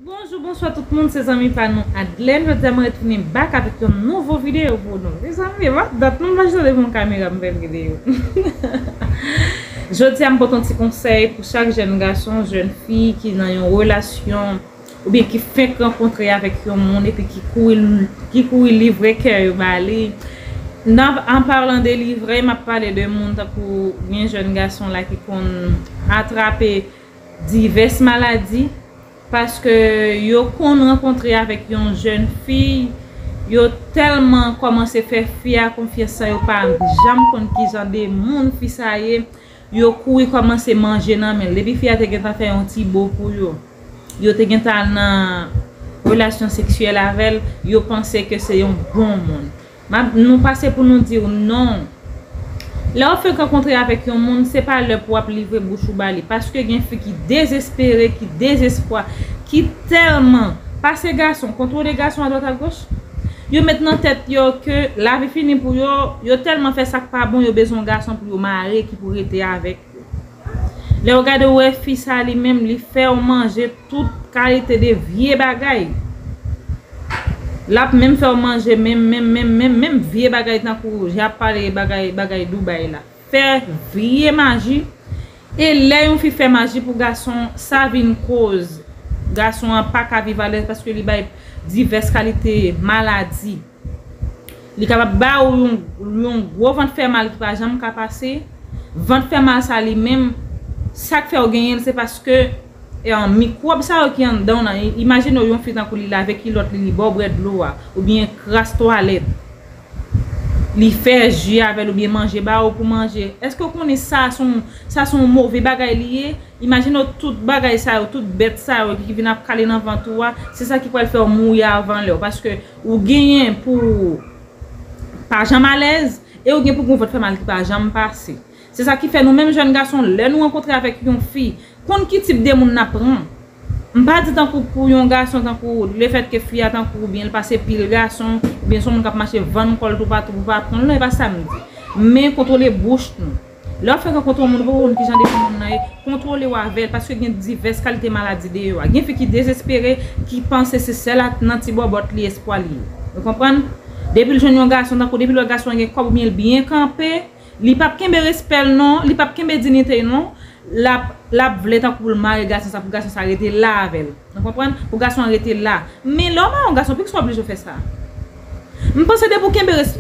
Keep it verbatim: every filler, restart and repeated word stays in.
Bonjou, bonswa tout moun, se zanmi pa nou Adlène. Jodi a mwen retounen back avèk yon nouvo videyo pou nou. Mezanmi, e pa dat nou pa jwenn devan kamera m fè videyo. Jodi a m pote yon ti konsèy pou chak jèn gason, jèn fi ki nan yon relasyon oubyen ki fenk rankontre avèk yon moun epi ki kouri, ki kouri livre kè yo ba li. Nan, an palan de livre, m ap pale de moun tankou gen jèn gason la ki konn atrape divès maladi, paske yo konn rankontre avèk yon jèn fi, yo tèlman kòmanse fè fi a konfyans san yo pa janm konn kijan de moun fi sa ye, yo kouri kòmanse manje nan men l. Depi fi a te gentan fè yon ti bo pou yo, yo te gentan al nan relasyon seksyèl avè l, yo panse ke se yon bon moun. M ap, nou pase pou nou di w non. Lè w fenk rankontre avèk yon moun, se pa lè pou w ap livre bouch ou ba li. Paske gen fi ki dezespere, ki dezespwa, ki tèlman pase gason, kontwole gason adwat agoch. Yo met nan tèt yo ke lavi fini pou yo, yo tèlman fè sa k pa bon, yo bezwen yon gason pou yo mare, ki pou rete avèk yo. Lè w gade, w wè fi sa li menm, li fè w manje tout kalite de vye bagay. L ap menm fè w manje menm, menm, menm, menm, menm vye bagay tankou, jan ap pale bagay, bagay Dubai la. Fè vye maji. E lè yon fi fè maji pou gason, sa vin koz gason an pa ka viv alèz paske li bay divès kalite maladi. Li kapab ba ou yon, yon gwo vant fè mal ki pa janm ka pase. Vant fè mal sa li menm, sa k fè w genyen l, se paske, e, mikwòb sa yo ki anndan w nan, i-, imajine w yon fi tankou li lave kilòt li, li ba w bwè dlo a, oubyen kras twalèt. Li fè ji avè l oubyen manje ba ou pou manje. Èske w konnen sa se yon, sa se yon move bagay li ye? Imajine w tout bagay sa yo, tout bèt sa yo ki vin ap kale nan vant ou a, se sa ki pral fè w mouri avan lè w. Paske ou genyen pou w pa janm alèz, e ou gen pou gon vant fè mal ki pa janm pase. Se sa ki fè nou menm jèn gason, lè nou rankontre avèk yon fi, konn ki tip de moun n ap pran. M pa di tankou pou yon gason, tankou lefètke fi a tankou oubyen l pase pil gason, oubyen se yon moun k ap mache vann kò l toupatou pou pa pran l, non, e pa sa m di. Men kontwole bouch nou. Lè w fenk rankontre yon moun, ou poko konn kijan de moun nan ye, kontwole w avè l, paske gen divès kalite maladi deyò a. Gen fi ki dezespere, ki panse se sèl ak nan ti bòbòt li espwa li ye. Ou konprann? Depi l jwenn yon gason, tankou depi l wè gason an gen kòb oubyen l byen kanpe, li p ap kenbe respè l non, li p ap kenbe diyite l non, l ap, l ap vle tankou pou l mare gason sa, pou gason sa rete la avè l. Ou konprann? Pou gason an rete la. Men lè w mare yon gason, poukisa w oblije fè sa? M panse depi w kenbe res-,